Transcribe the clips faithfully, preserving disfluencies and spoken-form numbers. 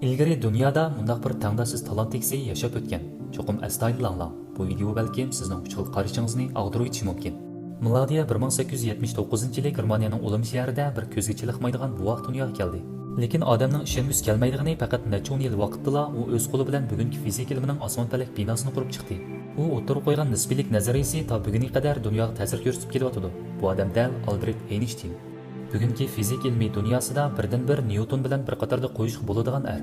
ئىلگىرى دۇنيادا مۇنداق بىر تەڭداشسىز تالانت ئىگىسى ياشاپ ئۆتكەن؟ چوقۇم ئەستايىدىل ئاڭلاڭ. بۇ ۋىدېئو بەلكىم سىزنىڭ ئۇچقۇر قارىشىڭىزنى ئاغدۇرۇۋېتىشى مۇمكىن. مىلادىيە بىر مىڭ سەككىز يۈز يەتمىش توققۇزىنچى يىلى گېرمانىيەنىڭ ئۇلم شەھىرىدە بىر كۆزگە چېلىقمايدىغان بوۋاق دۇنياغا كەلدى. لېكىن ئادەمنىڭ ئىشەنگۈسى كەلمەيدىغىنى، پەقەت نەچچە ئون يىل ۋاقىتتىلا ئۇ ئۆز قولى بىلەن بۈگۈنكى فىزىكا ئىلمىنىڭ ئاسمان پەلەك بىناسىنى قۇرۇپ چىقتى. ئۇ ئوتتۇرىغا قويغان نىسپىيلىك نەزەرىيىسى تا بۈگۈنگە قەدەر دۇنياغا تەسىر كۆرسىتىپ كېلىۋاتىدۇ. بۇ ئادەم دەل ئالبېرت ئەينىشتىين. بۈگۈنكى فىزىكا ئىلمىي دۇنياسىدا بىردىنبىر نيۇتون بىلەن بىر قاتاردا قويۇشقا بولىدىغان ئەر.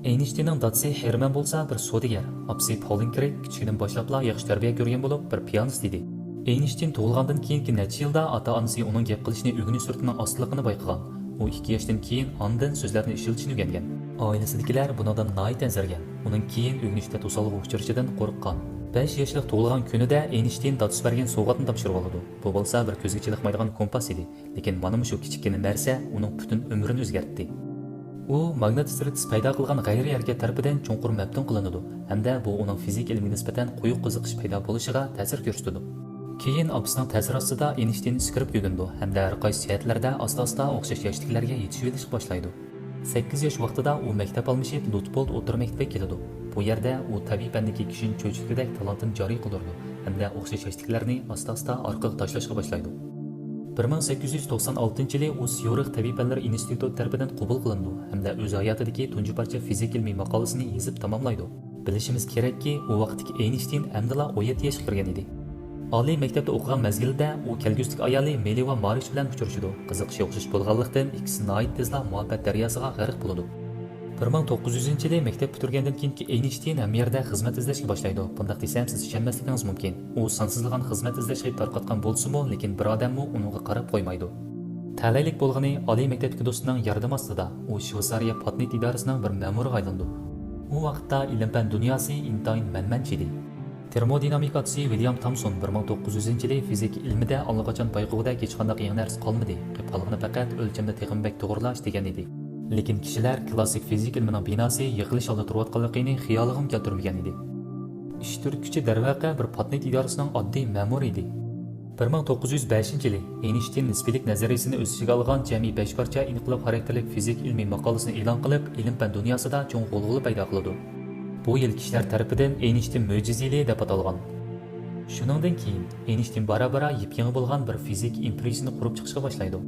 ئەينىشتىننىڭ دادىسى ھېرمان بولسا بىر سودىگەر، ئاپىسى پاولىن كرېگ كىچىكىدىن باشلاپلا ياخشى تەربىيە كۆرگەن بولۇپ، بىر پىيانىست ئىدى. ئەينىشتىن تۇغۇلغاندىن كېيىنكى نەچچە يىلدا ئاتا-ئانىسى ئۇنىڭ گەپ قىلىشنى ئۆگىنىش سۈرئىتىنىڭ ئاستىلىقىنى بايقىغان. ئۇ ئىككى ياشتىن كېيىن ئاندىن سۆزلەرنى ئىشلىتىشنى ئۆگەنگەن. ئائىلىسىدىكىلەر بۇنىڭدىن ناھايىتى ئەنسىرىگەن. ئۇنىڭ كېيىن ئۆگىنىشتە توسالغۇ ئۇچرىشىدىن قورققان. بەش ياشلىق تۇغۇلغان كۈنىدە ئەينىشتىن دادىسى بەرگەن سوۋغاتنى تاپشۇرۇۋالىدۇ. بۇ بولسا بىر كۆزگە چېلىقمايدىغان كومپاس ئىدى. لېكىن مانا مۇشۇ كىچىككىنە نەرسە ئۇنىڭ پۈتۈن ئۆمرىنى ئۆزگەرتتى. ئۇ ماگنىت سىرىتىسى پەيدا قىلغان غەيرىي ھەرىكەت تەرىپىدىن چوڭقۇر مەپتۇن قىلىنىدۇ ھەمدە بۇ ئۇنىڭ فىزىكا ئىلمىگە نىسبەتەن قويۇق قىزىقىش پەيدا بولۇشىغا تەسىر كۆرسىتىدۇ. كېيىن ئاپىسىنىڭ تەسىرى ئاستىدا ئېينىشتىين ئىسكىرىپكا ئۆگىنىدۇ ھەمدە ھەر قايسى جەھەتلەردە ئاستا-ئاستا ئوخشاش ياشتىكىلەرگە يېتىشىۋېلىشقا باشلايدۇ. سەككىز ياش ۋاقتىدا ئۇ مەكتەپ ئالمىشىپ، لۇتپولد ئوتتۇرا مەكتىپىگە كېلىدۇ. بۇ يەردە ئۇ تەبىئىي پەندىكى كىشىنى چۆچۈتكۈدەك تالانتىنى جارى قىلدۇرىدۇ ھەمدە ئوخشاش ياشتىكىلەرنى ئاستا-ئاستا ئارقىغا تاشلاشقا باشلايدۇ. بىر مىڭ سەككىز يۈز توقسان ئالتىنچى يىلى ئۇ سيۇرىخ تەبىئىي پەنلەر ئىنستىتۇتى تەرىپىدىن قوبۇل قىلىنىدۇ ھەمدە ئۆز ھاياتىدىكى تۇنجى پارچە فىزىكا ئىلمىي ماقالىسىنى يېزىپ تاماملايدۇ. بىلىشىمىز كېرەككى، ئۇ ۋاقىتتىكى ئەينىشتىين ئەمدىلا ئون يەتتە ياشقا كىرگەن ئىدى. ئالىي مەكتەپتە ئوقۇغان مەزگىلىدە ئۇ كەلگۈسىدىكى ئايالى مېلىۋا مارىش بىلەن ئۇچرىشىدۇ. قىزىقىشى ئوخشاش بولغانلىقتىن، ئىككىسى ناھايىتى تېزلا مۇھەببەت دەرياسىغا غەرق بولىدۇ. بىر مىڭ توققۇز يۈزىنچى يىلى مەكتەپ پۈتتۈرگەندىن كېيىنكى ئەينىشتىين ھەممە يەردە خىزمەت ئىزدەشكە باشلايدۇ. بۇنداق دېسەم، سىز ئىشەنمەسلىكىڭىز مۇمكىن. ئۇ سانسىزلىغان خىزمەت ئىزدەش خېتى تارقاتقان بولسىمۇ، لېكىن بىر ئادەممۇ ئۇنىڭغا قاراپ قويمايدۇ. تەلەيلىك بولغىنى، ئالىي مەكتەپتىكى دوستىنىڭ ياردىمى ئاستىدا ئۇ شۋېتسارىيە پاتېنت ئىدارىسىنىڭ بىر مەمۇرىغا ئايلىنىدۇ. ئۇ ۋاقىتتا ئىلىم-پەن دۇنياسى ئىنتايىن مەنمەنچە ئىدى. تېرمودىنامىكا ئۇستىسى ۋىليام تامسون بىر مىڭ توققۇز يۈزىنچى يىلى فىزىكا ئىلمىدە ئاللىقاچان بايقىغۇدەك ھېچقانداق يېڭى نەرسە قالمىدى، قېلىپ قالغىنى پەقەت ئۆلچەمنى تېخىمۇ بەك توغرىلاش دېگەن ئىدى. لېكىن كىشىلەر كلاسسىك فىزىكا ئىلمىنىڭ بىناسى يىقىلىش ئالدىدا تۇرۇۋاتقانلىقىنى خىيالىغىمۇ كەلتۈرمىگەن ئىدى. ئىش تۈرتكۈچى دەرۋەقە بىر پاتېنت ئىدارىسىنىڭ ئاددىي مەمۇرى ئىدى. بىر مىڭ توققۇز يۈز بەشىنچى يىلى ئېينىشتىين نىسپىيلىك نەزەرىيىسىنى ئۆز ئىچىگە ئالغان جەمئىي بەش پارچە ئىنقىلاب خاراكتېرلىك فىزىكا ئىلمىي ماقالىسىنى ئېلان قىلىپ، ئىلىم-پەن دۇنياسىدا چوڭ غۇلغۇلا پەيدا قىلىدۇ. بۇ يىل كىشىلەر تەرىپىدىن ئېينىشتىين مۆجىزىلىرى دەپ ئاتالغان. شۇنىڭدىن كېيىن ئېينىشتىين بارا-بارا يېپيېڭى بولغان بىر فىزىكا ئىمپېرىيىسىنى قۇرۇپ چىقىشقا باشلايدۇ.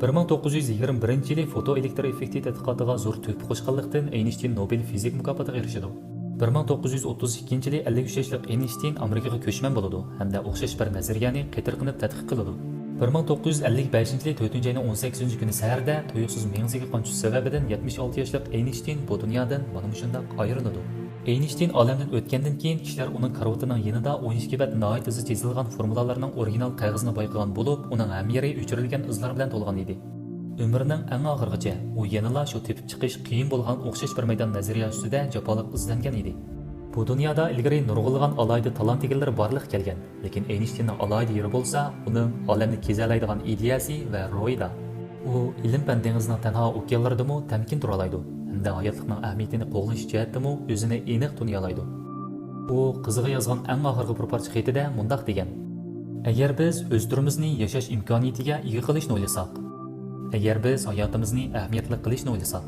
بىر مىڭ توققۇز يۈز يىگىرمە بىرىنچى يىلى فوتو ئېلېكتر ئېففېكتى تەتقىقاتىغا زور تۆھپە قوشقانلىقتىن، ئېينىشتىين نوبېل فىزىكا مۇكاپاتىغا ئېرىشىدۇ. بىر مىڭ توققۇز يۈز ئوتتۇز ئىككىنچى يىلى ئەللىك ئۈچ ياشلىق ئېينىشتىين ئامېرىكىغا كۆچمەن بولىدۇ ھەمدە ئوخشاش بىر نەزەرىيەنى قېتىرقىنىپ تەتقىق قىلىدۇ. بىر مىڭ توققۇز يۈز ئەللىك بەشىنچى يىلى تۆتىنچى ئاينىڭ ئون سەككىزىنچى كۈنى سەھەردە تۇيۇقسىز مېڭىسىگە قان چۈشۈش سەۋەبىدىن يەتمىش ئالتە ياشلىق ئېينىشتىين بۇ دۇنيادىن مانا مۇشۇنداق ئايرىلىدۇ. ئېينىشتىين ئالەمدىن ئۆتكەندىن كېيىن، كىشىلەر ئۇنىڭ كارىۋىتىنىڭ يېنىدا ئون ئىككى بەت ناھايىتى زىچ يېزىلغان فورمۇلالارنىڭ ئورىگىنال قەغىزىنى بايقىغان بولۇپ، ئۇنىڭ ھەممە يېرى ئۆچۈرۈلگەن ئىزلار بىلەن تولغان ئىدى. ئۆمرىنىڭ ئەڭ ئاخىرىغىچە ئۇ يەنىلا شۇ تېپىپ چىقىش قىيىن بولغان ئوخشاش بىر مەيدان نەزەرىيە ئۈستىدە جاپالىق ئىزدەنگەن ئىدى. بۇ دۇنيادا ئىلگىرى نۇرغۇنلىغان ئالاھىدە تالانت ئىگىلىرى بارلىققا كەلگەن، لېكىن ئېينىشتىيننىڭ ئالاھىدە يېرى بولسا ئۇنىڭ ئالەمنى كېزەلەيدىغان ئىدىيەسى ۋە روھىدا. ئۇ ئىلىم-پەن دېڭىزىنىڭ تەنھا ئوكيانلىرىدىمۇ تەمكىن تۇرالايدۇ ھەمدە ھاياتلىقنىڭ ئەھمىيىتىنى قوغلىشىش جەھەتتىمۇ ئۆزىنى ئېنىق تونۇيالايدۇ. ئۇ قىزىغا يازغان ئەڭ ئاخىرقى بىر پارچە خېتىدە مۇنداق دېگەن: «ئەگەر بىز ئۆز تۈرىمىزنى ياشاش ئىمكانىيىتىگە ئىگە قىلىشنى ئويلىساق، ئەگەر بىز ھاياتىمىزنى ئەھمىيەتلىك قىلىشنى ئويلىساق،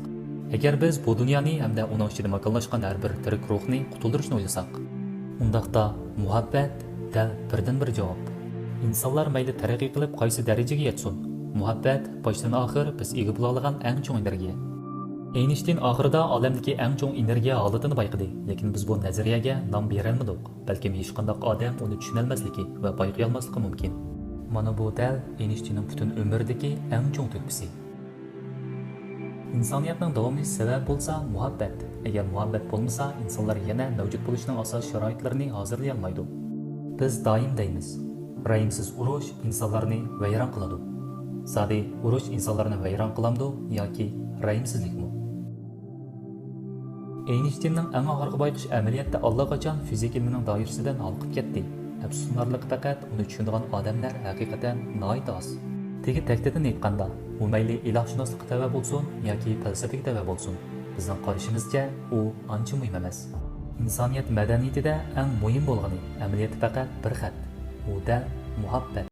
ئەگەر بىز بۇ دۇنيانى ھەمدە ئۇنىڭ ئىچىدە ماكانلاشقان ھەر بىر تىرىك روھنى قۇتۇلدۇرۇشنى ئويلىساق، ئۇنداقتا مۇھەببەت دەل بىردىنبىر جاۋاب. ئىنسانلار مەيلى تەرەققىي قىلىپ قايسى دەرىجىگە يەتسۇن، مۇھەببەت باشتىن-ئاخىر بىز ئىگە بولالىغان ئەڭ چوڭ ئېنېرگىيە.» ئېينىشتىين ئاخىرىدا ئالەمدىكى ئەڭ چوڭ ئېنېرگىيە ھالىتىنى بايقىدى، لېكىن بىز بۇ نەزەرىيەگە نام بېرەلمىدۇق. بەلكىم ھېچقانداق ئادەم ئۇنى چۈشىنەلمەسلىكى ۋە بايقىيالماسلىقى مۇمكىن. مانا بۇ دەل ئېينىشتىيننىڭ پۈتۈن ئۆمرىدىكى ئەڭ چوڭ تۆھپىسى. ئىنسانىيەتنىڭ داۋاملىشىش سەۋەبى بولسا مۇھەببەت. ئەگەر مۇھەببەت بولمىسا، ئىنسانلار يەنە مەۋجۇت بولۇشنىڭ ئاساسىي شارائىتلىرىنى ھازىرلىيالمايدۇ. بىز دائىم دەيمىز، رەھىمسىز ئۇرۇش ئىنسانلارنى ۋەيران قىلىدۇ. زادى ئۇرۇش ئىنسانلارنى ۋەيران قىلامدۇ ياكى رەھىمسىزلىكمۇ؟ ئېينىشتىيننىڭ ئەڭ ئاخىرقى بايقىشى ئەمەلىيەتتە ئاللىقاچان فىزىكا ئىلمىنىڭ دائىرىسىدىن ھالقىپ كەتتى. ئەپسۇسلىنارلىقى پەقەت ئۇنى چۈشىنىدىغان ئادەملەر ھەقىقەتەن ناھايىتى ئاز. تېگى تەكتىدىن ئېيتقاندا، ئۇ مەيلى ئىلاھشۇناسلىققا تەۋە بولسۇن ياكى پەلسەپىگە تەۋە بولسۇن، بىزنىڭ قارىشىمىزچە ئۇ ئانچە مۇھىم ئەمەس. ئىنسانىيەت مەدەنىيىتىدە ئەڭ مۇھىم بولغىنى ئەمەلىيەتتە پەقەت بىر خەت، ئۇ دەل مۇھەببەت.